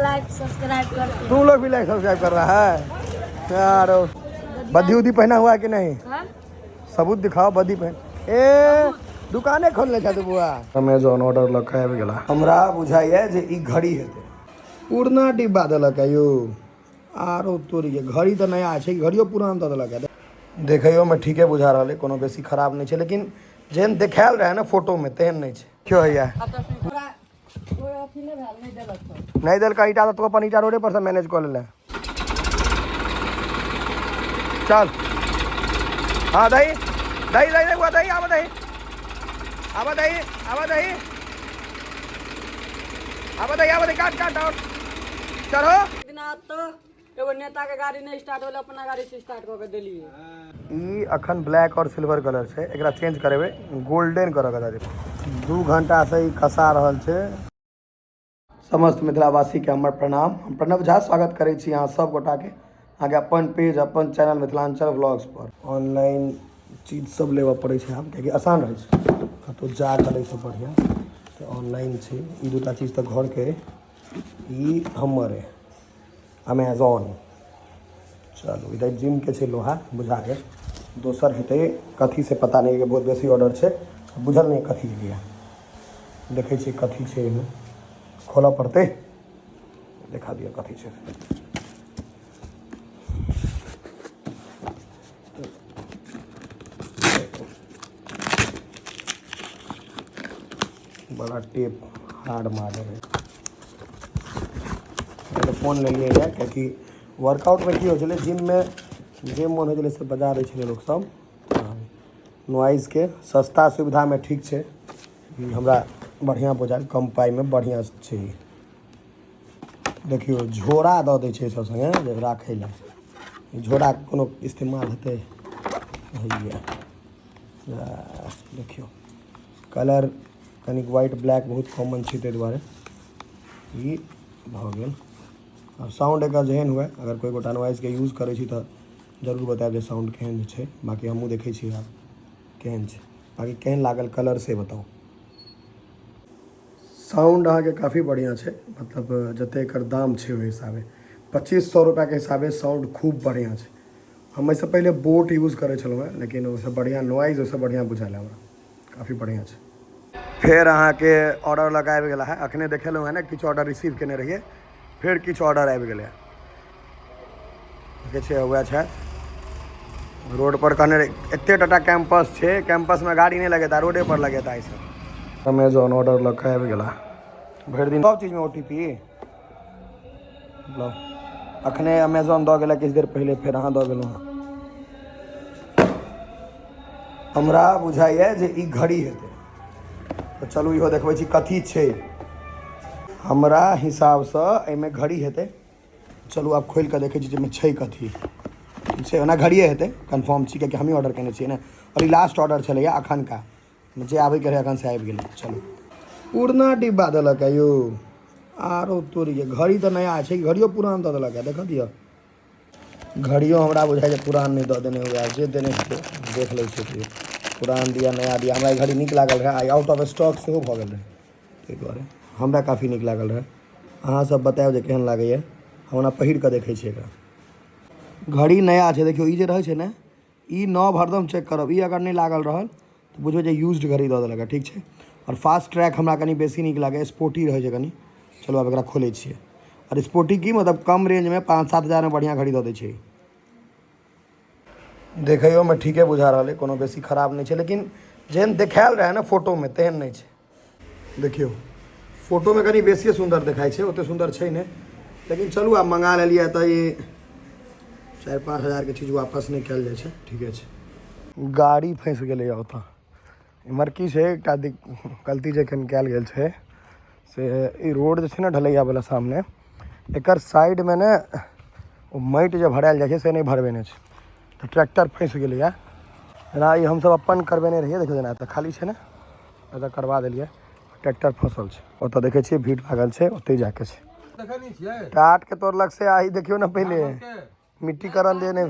Like subscribe करते। तुम लोग भी लाइक सब्सक्राइब कर रहा है यार। बद्दी उद्दी पहना हुआ है कि नहीं? हाँ? सबूत दिखाओ, बद्दी पहन। ए दुकाने खोलने छा तू बुआ। अमेजोन ऑर्डर लऽ कऽ आबि गेला। हमरा बुझाइए जे ई घड़ी हेतै। पुरना डिब्बा देलक है यौ। आरो तोरी के घड़ी तऽ नया छै, घड़ियो पुरान दऽ देलक है। देखैयोमे ठीके बुझा रहल है, कोनो बेसी खराब नहि छै, लेकिन जेहन देखायल रहै ने फोटोमे तेहन नहि छै। क्यों हैया नहि देलकै ईटा तऽ तू अपन ईटा रोडे पर से मैनेज कऽ लेले। चल हाँ, दही दही दही दही दही, आब दही, आब दही, आब दही, आब दही, आब दही, काट काट और चढ़ो। दिना तऽ एगो नेता के गाड़ी नहि स्टार्ट होलै, अपना गाड़ी से स्टार्ट कऽ के देलियै। ई अखन ब्लैक और सिल्वर कलर छै, एकरा चेंज करेबै, गोल्डन करऽ के दे। 2 घंटा से ई खसा रहल छै। समस्त मिथिलावासीके हमर प्रणाम। हम प्रणव झा स्वागत करै छी अहाँ सब गोटाके अहाँके अपन पेज अपन चैनल मिथिलांचल व्लॉग्स पर। ऑनलाइन चीज सब लेबऽ पड़ै छै आब, कियाकि आसान रहै छै, कतहु जा कऽ लैसँ बढ़िआँ तऽ ऑनलाइन छै। ई दूटा चीज तऽ घरके, ई हमर अइ अमेजोन। चलू इधर जिमके छै लोहा बुझा गेल। दोसर हेतै कथी से पता नहि, बहुत बेसी ऑर्डर छै, बुझल नहि कथी एलैए। देखै छियै कथी छै एहिमे, खोलऽ पड़तै, देखा दिअ कथी छै। बड़ा टेप हार्ड मारल है। फोन लेलियै यऽ कियाकि वर्कआउटमे की होइ छलै, जिममे जे मोन होइ छलै से बजा दै छलै लोकसभ नॉइजके। सस्ता सुविधामे ठीक छै, ई हमरा बढ़िआँ बुझायल, कम पाइमे बढ़िआँ छै। देखियौ झोरा दऽ दै छै सब सङ्गे जे राखै लए। ई झोराके कोनो इस्तेमाल हेतै? हैया देखियौ कलर कनिक व्हाइट ब्लैक बहुत कॉमन छै, ताहि दुआरे ई भऽ गेल। आब साउंड एकर जेहन हुए, अगर कोइ गोटा नॉइजके यूज करै छी तऽ जरूर बतायब जे साउंड केहन छै। बाँकी हमहूँ देखै छी आब केहन छै। बाँकी केहन लागल कलर से बताउ। साउंड अहाँके काफी बढ़िआँ छै, मतलब जतेक एकर दाम छै ओहि हिसाबे 2500 रुपैआके हिसाबे साउंड खूब बढ़िआँ छै। हम एहिसँ पहिले बोट यूज करै छलहुँ हेँ, लेकिन ओहिसँ बढ़िआँ नॉइज, ओहिसँ बढ़िआँ बुझायल हमरा, काफी बढ़िआँ छै। फेर अहाँके ऑर्डर लऽ कऽ आबि गेला है। अखने देखेलहुँ हेँ ने, किछु ऑर्डर रिसीव केने रहियै, फेर किछु ऑर्डर आबि गेलै। देखै छियै वएह छथि रोड पर। कहने रहे एते टाटा कैंपस छै, कैंपसमे गाड़ी नहि लगेता, रोडे पर लगेता। ई सब अमेजोन ऑर्डर लऽ कऽ आबि गेला। भरि दिन सब चीजमे ओ टी पी लौ। अखने अमेजोन दऽ गेलै किछु देर पहिले, फेर अहाँ दऽ गेलहुँ हँ। हमरा बुझाइए जे ई घड़ी हेतै, तऽ चलू इहो देखबै छी कथी छै। हमरा हिसाबसँ एहिमे घड़ी हेतै। चलू आब खोलि कऽ देखै छी जे एहिमे छै कथी छै। ओना घड़िए हेतै, कन्फर्म छी, कियाकि हमही ऑर्डर केने छियै ने। आओर ई लास्ट ऑर्डर छलैए अखनका, जे आबैके रहै अखन से आबि गेलै। चलू पुरना डिब्बा देलक है यौ। आरो तोरी के घड़ी तऽ नया छै, घड़ियो पुरान दऽ देलक है। देख दिअ घड़ियो हमरा बुझाइ जे पुरान नहि दऽ देने हुए, जे देने हेतै देख लै छियै। पुरान दिअ नया दिअ, हमरा ई घड़ी नीक लागल रहै। आइ आउट ऑफ स्टॉक सेहो भऽ गेल रहै, ताहि दुआरे हमरा काफी नीक लागल रहै। अहाँसभ बतायब जे केहन लागैए। हम ओना पहिर कऽ देखै छियै एकरा। घड़ी नया छै। देखियौ ई जे रहै छै ने, ई नव हरदम चेक करब। ई अगर नहि लागल रहल तऽ बुझबै जे यूज्ड घड़ी दऽ देलक। ठीक छै। आओर फास्ट ट्रैक हमरा कनि बेसी नीक लागैए, स्पोर्टी रहै छै कनि। चलू आब एकरा खोलै छियै। आओर स्पोर्टी की मतलब कम रेंजमे 5-7 हजारमे बढ़िआँ घड़ी दऽ दै छै। देखैयोमे ठीके बुझा रहल अइ, कोनो बेसी खराब नहि छै, लेकिन जेहन देखायल रहै ने फोटोमे तेहन नहि छै। देखियौ फोटोमे कनि बेसिए सुन्दर देखाइ छै, ओतेक सुन्दर छै नहि। लेकिन चलू आब मङ्गा लेलियै तऽ ई 4-5 हजारके चीज वापस नहि कयल जाइ छै। ठीके छै। गाड़ी फँसि गेलैए ओतऽ। इम्हर की छै, एकटा गलती जे एखन कयल गेल छै से ई रोड जे छै ने ढलैयावला सामने, एकर साइडमे ने ओ माटि जे भरायल जाइ छै से नहि भरबेने छै, तऽ ट्रैक्टर फँसि गेलैए। जेना ई हमसभ अपन करबेने रहियै, देखियौ जेना एतऽ खाली छै ने, एतऽ करबा देलियै, ट्रैक्टर फँसल छै ओतऽ। देखै छियै भीड़ लागल छै, ओतहि जाके छै। टाट के तोड़लक से आइ देखियौ ने, पहिले मिट्टीकरण जे नहि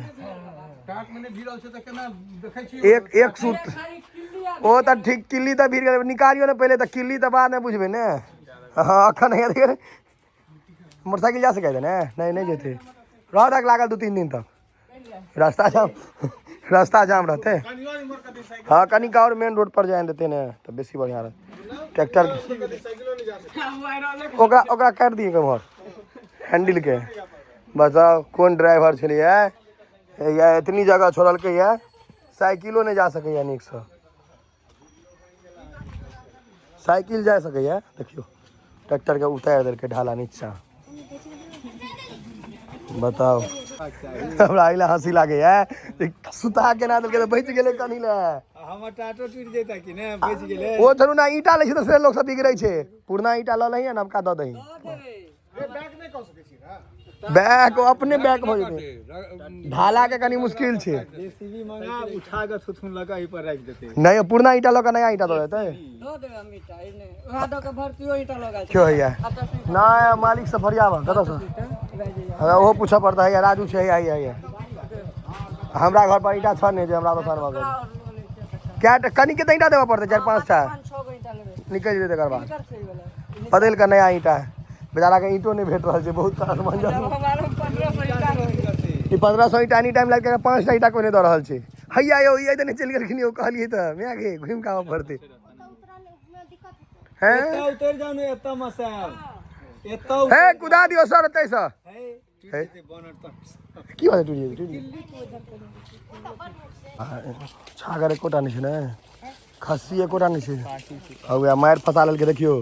एक एक सूत ओ तऽ ठीक किल्ली तऽ भीड़ गेलै, निकालियौ ने पहिले तऽ किल्ली, तऽ बाद मे बुझबै ने। हँ, अखन हैया देखियौ। मोटरसाइकिल जा सकै ने? नहि नहि जेतै, रह लागल 2-3 दिन तक रास्ता जाम, रास्ता जाम रहते। हाँ कनिक और मेन रोड पर जाए देते ने तऽ बेसी बढ़िया रहत। ट्रैक्टर ओकरा ओकरा काटि दिए उम्हर हैंडल के। बताओ कोन ड्राइवर छलियै या एतनी जगह छोड़लकै या साइकिलो नहि जा सकैया नीकसँ, साइकिल जा सकैया। देखियौ ट्रैक्टर के उतारि देलकै ढाला नीचा। बताओ हमरा अहिला हंसी लागैया सुता केना देलकै तऽ बचि गेलै कनी लए। हमर टाटो टूटि जेता कि ने, बचि गेलै। ओ छोड़ू ना, ईंटा लै छै तऽ से लोक सब बिगड़ै छै। पुरना ईंटा लऽ लही आ नवका दऽ दही। बैक अपने बैक भऽ जेतै। ढाला के कनी मुश्किल छै। जेसीबी मंगा उठा के थुथुन लगा एहि पर राखि देतै। नहि पुरना ईंटा लऽ कऽ नया ईंटा दऽ देतै। दऽ देबै हम ईंटा, ई नहि उएह दऽ कऽ भरतियो ईंटा लगा छै। क्यों हैया नहि मालिक से फरियाबऽ कतऽसँ हमरा ओहो पूछऽ पड़तै। हैया राजू छै, हैया हैया हैया हमरा घर पर ईंटा छ नहि जे हमरा दोकान भऽ गेल। कए कनिके तऽ ईंटा देबऽ पड़तै, 4-5 टा 5-6 गो ईंटा लेबै, निकलि जेतै तकर बाद। कर छै ई वाला बदलि कऽ नया ईंटा। बेचारा के ईंटो नहि भेट रहल छै, बहुत असमंजस। हमारा 1500 ईंटा रहै। ई 1500 ईंटा एनी टाइम लागि कऽ 5 टा ईंटा कोइ नहि दऽ रहल छै। हैया यौ ई तऽ नहि चलि गेलखिन यौ, कहलियै तऽ माय गे घुमि कऽ आबऽ पड़तै। हैं एतऽ उतरि जाउ ने, एतऽ मसायल एतऽ हे कुदा दियौ सर ओतैसँ। हे टूटि जेतै बनर तऽ। की बात टूटि जेतै? टूटि छागर एकोटा नहि छै ने, खस्सी एकोटा नहि छै। आ उएह मारि फँसा लेलकै। देखियौ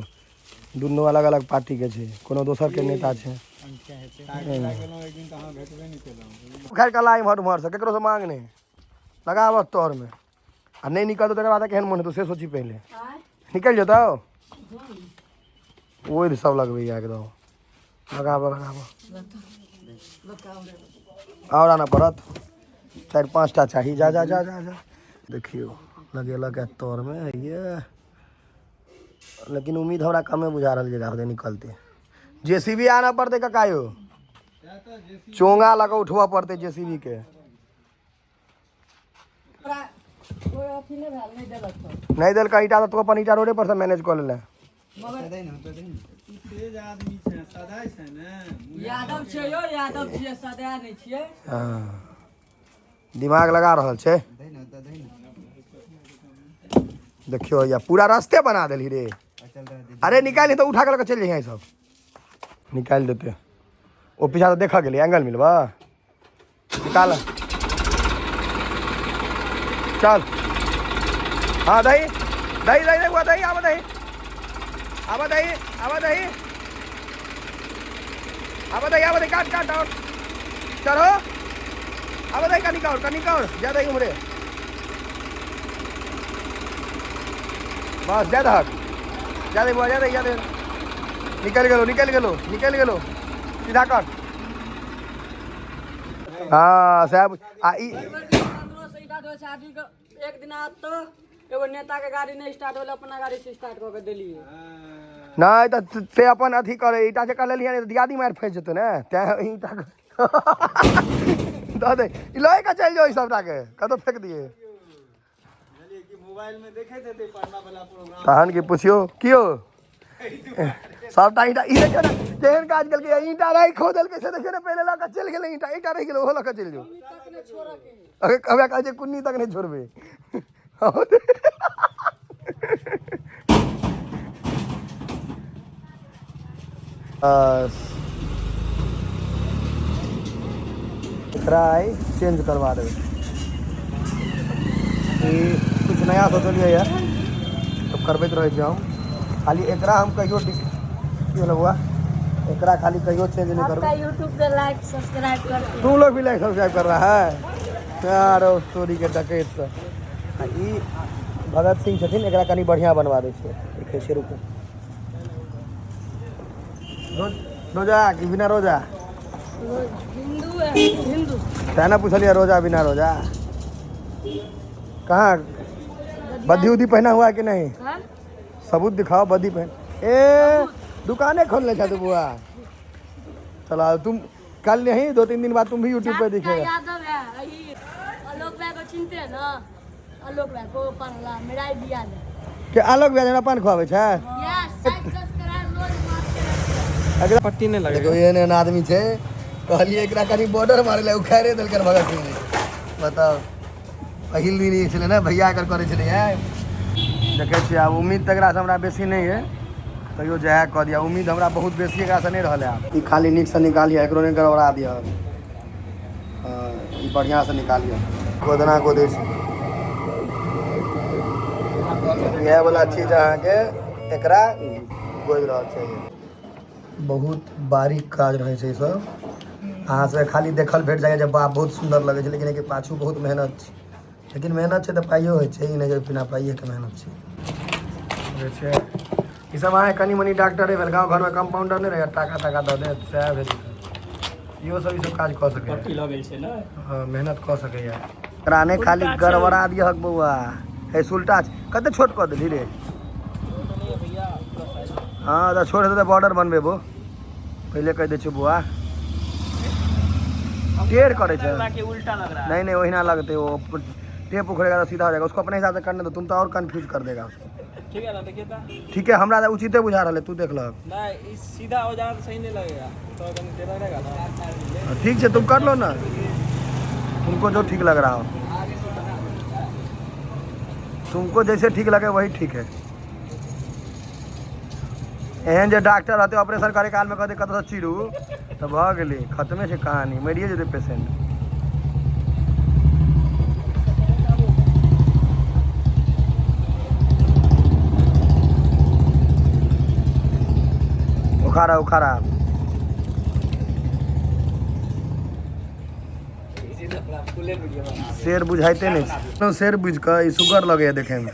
दुनू अलग अलग पार्टी के छै, कोनो दोसर के नेता छै। गेलहुँ एक दिन तऽ अहाँ भेटबे नहि केलहुँ। उखाड़ि कऽ ला इम्हर उम्हरसँ, ककरोसँ मांग नहि लगाबऽ तोहरमे आ नहि निकलतौ तकर बाद केहन मोन हेतौ से सोची पहिले। निकलि जेतौ ओहि सब लगबैया एकदम। लगाबऽ लगाबऽ आओर आनऽ पड़त, 4-5 टा चाही। जा जा जा जा जा। देखियौ लगेलक है तोरमे ये, लेकिन उम्मीद हमरा कमे बुझा रहल छै जे निकलतै। जेसीबी आनऽ पड़तै काका यौ, चोंगा लऽ कऽ उठबऽ पड़तै जेसीबी के। ओकरा कोइ अथी नहि भेल, नहि देलक तऽ नहि देलकै ईंटा तऽ तू अपन ईंटा रोडे पर से मैनेज कऽ लेले। तू तेज आदमी छै, सदाइ छै ने। यादव छियै यौ, यादव छियै, सदा नहि छियै। हाँ, दिमाग लगा रहल छै। देखियौ भैया पूरा रास्ते बना देलही रे। अरे निकालि तऽ उठा कऽ लऽ कऽ चलि जइहे, सब निकालि देते। ओ पीछा तऽ देखऽ गेलै एंगल मिलबा। निकाल चल। हाँ दही दही दही दही दही आब दही आब दही आब दही आब दही आब दही काट काट और चढ़ो आब दही कनिक और कनिक और जा दही उम्हरे बस जा दहक जा दे बुआ जा दे जा दे। निकलि गेलो निकलि गेलो निकलि गेलो सीधा कर। हाँ साहब आ ई 1500 ईंटा दऽ छै आदमी के एक दिन आत तऽ एगो नेता के गाड़ी नहि स्टार्ट होलै, अपना गाड़ी से स्टार्ट कऽ के देलियै। नहि तऽ से अपन अथी करे ईंटा जे कर लेलियै ने तऽ दियादी मारि फँसि जेतौ ने, तैं ईंटा दऽ दे। ई लए कऽ चलि जाउ ई सबटा के कतौ फेक दियै। बुझलियै कि मोबाइल में देखैत हेतै पढ़ना वाला प्रोग्राम। तहन की पुछियौ कियो सबटा ईंटा ई देखियौ ने केहन काज केलकै, ईंटा राखि देलकै से देखियौ ने, पहिले लऽ कऽ चलि गेलै ईंटा, ईंटा रहि गेलै ओहो लऽ कऽ चलि जाउ। अरे हमरा कहै छै कुन्नी तक नहि छोड़बै। बस एकरा आइ चेंज करवा देबै। ई कुछ नया सोचलियै यऽ तऽ करबैत रहै छी हम। खाली एकरा हम कहियो की भेलै बौआ, एकरा खाली कहियो चेंज नहीं करबै। आपका यूट्यूब पे लाइक सब्सक्राइब करते। तुम लोग भी लाइक सब्सक्राइब कर रहा है यार तोरी के डकैत से। आ ई भगत सिंह छथिन, एकरा कनि बढ़िया बनवा दै छियै। देखै छियै रुकू। रोजा कि बिना रोजा? हिंदू है हिंदू। तें ने पूछलियै रोजा बिना रोजा। कहाँ बद्धी उद्धी पहना हुआ है कि नहीं? हाँ? सबूत दिखाओ बद्धी पहन। ए दुकाने खोलने छा तू बुआ। चला तुम कल नहीं 2-3 दिन बाद तुम भी यूट्यूब पे दिखेगा। यादव है यही आलोक भाई को चिनते हैं ना, आलोक भाई को पान मेरा ही दिया है। के आलोक भाई हमरा पान खुआबै छै? यस लाइक सब्सक्राइब रोज मारते रहते हैं। एकरा पट्टी नहीं देखो एहन एहन आदमी छै, कहलियै एकरा कनि बॉर्डर मारै लए, उखाड़े देलकै भगत सिंह जी। बताउ, पहिल दिन ई छलै ने भैया एकर करै छलै। देखै छियै आब उम्मीद तऽ एकरासँ हमरा बेसी नहि है, तैयो जएह कऽ दिअ, उम्मीद हमरा बहुत बेसी एकरासँ नहि रहलै। आब ई खाली नीकसँ निकालिअ, एकरो नहि गड़बड़ा दिअ। हँ, ई बढ़िआँसँ निकालिअ। गोदना गोदै छै इएह वला चीज अहाँके, एकरा गोदि रहल छै। बहुत बारीक काज रहै छै ई सब। अहाँ सबके खाली देखल भेट जाइए जे बाप बहुत सुन्दर लगै छै, लेकिन एहिके पाछू बहुत मेहनत छै। लेकिन मेहनत छै तऽ पाइयो होइ छै, ई नहि जे बिना पाइएके मेहनत छै। जे छै ई सब अहाँके कनि मनि डॉक्टरे भेल, गाँव घरमे कम्पाउंडर नहि रहै, टाका ताका दऽ देत, सएह भेल। इहो सब ई सब काज कऽ सकैए, पट्टी लगै छै ने। हँ, मेहनत कऽ सकैए। एकरा नहि खाली गड़बड़ा दिहक बौआ। हे सुलटा छै, कते छोट कऽ देली रे? हँ, तऽ छोट हेतै तऽ बॉर्डर बनबेबो, पहिले कहि दै छियौ बौआ। टेढ़ करै छै। उल्टा लग रहा है। नहीं नहीं, वही ना लगते, वो टेप उखड़ेगा तो सीधा हो जाएगा। उसको अपने हिसाब से करने दो, तुम तो और कंफ्यूज कर देगा उसको। ठीक है ना, देखिए तो। ठीक है, हमरा उचिते बुझा रहल है, तू देख लह। नहीं, इस सीधा हो जाना तो सही नहीं लगेगा, तो कहीं टेढ़ा रहेगा ना। हाँ, ठीक है, तुम कर लो ना, तुमको जो ठीक लग रहा हो, तुमको जैसे ठीक लगे वही ठीक है। एहन जे डॉक्टर रहते, ऑपरेशन करे काल में कहते कतऽ चीरू तऽ भऽ गेलै, खत्मे छै कहानी, मरिए जेतै पेशेंट। उखाड़ा उखाड़ा। शेर बुझाइते नहि छै, शेर बुझि कऽ ई सुगर लगैया देखैमे।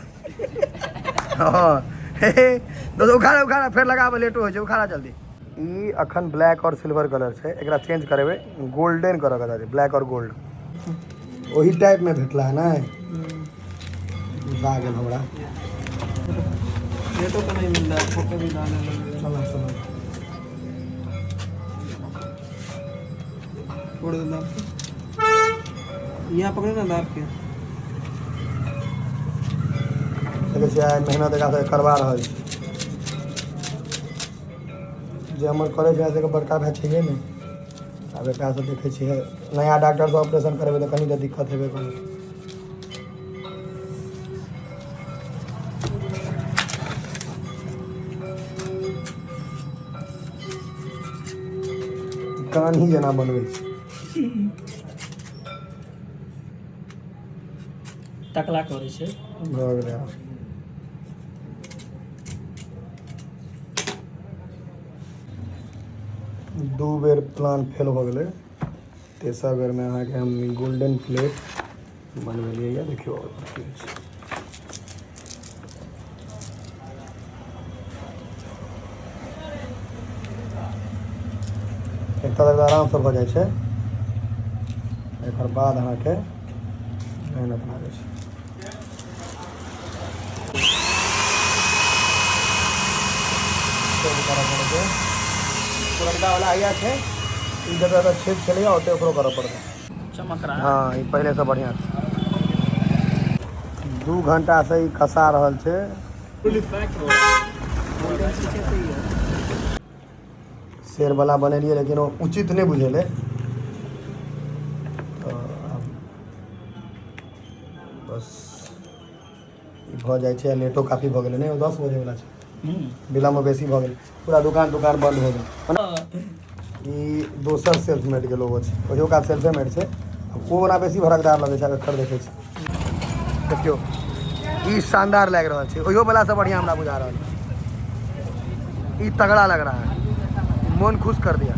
हँ हे हे, दोस्त, उखाड़ा उखाड़ा, फेर लगाबऽ लेटो होइ छै, उखाड़ा जल्दी। ई अखन ब्लैक और सिल्वर कलर छै, एकरा चेंज करेबै, गोल्डन करऽ के छै, ब्लैक और गोल्ड ओही टाइप में भेटला है ने, बुझा गेल हमरा। ये तो नहीं मिल रहा है, फोटो भी डालने लगे। चलो चलो। छोड़ दो दाब के, यहाँ पकड़ो ना दाब के। देखै छियै, आइ मेहनत एकरा सबके करवा रहल छै। जे हमर करै छै से बड़का भाय छैहे नहि। आब एकरा से देखै छियै, नया डॉक्टरसँ ऑपरेशन करेबै तऽ कनि तऽ दिक्कत हेबे करत। कान ही जेना बनबै छै। टकला करै छै। भऽ गेलै आब। दू बेर प्लान फेल भऽ गेलै, तेसर बेरमे अहाँके हम गोल्डन प्लेट बनबेलियै यऽ। देखियौ की होइ छै। एक तरह आरामसँ भऽ जाइ छै, एकर बाद अहाँके मेहनत लागै छै। छेद करऽ पड़ै छै, पुरनका वाला हैया छै, ई जतऽ जतऽ छेद छलैया ओतऽ ओकरो करऽ पड़तै। चमक रहा है। हँ, ई पहिलेसँ बढ़िआँ छै। 2 घंटासँ ई खसा रहल छै। पैक हो गोल्डन शीशे से ही है। शेरवला बनेलियै, लेकिन ओ उचित नहि बुझेलै, तऽ आब बस ई भऽ जाइ छै। आ लेटो काफी भऽ गेलै। नहि, ओ 10 बजेवला छै, विलम्ब बेसी भऽ गेल, पूरा दुकान तुकान बन्द भऽ गेल। ई दोसर सेल्फ मेड के लोगो छै, ओहियो कात सेल्फे मेड छै। आब ओ ओना बेसी भड़कदार लगै छै, आब एकर देखै छै। देखियौ, ई शानदार लागि रहल छै, ओहियो वाला से बढ़िया हमरा बुझा रहल छै। ई तगड़ा लग रहा है, मन खुश कर दिया।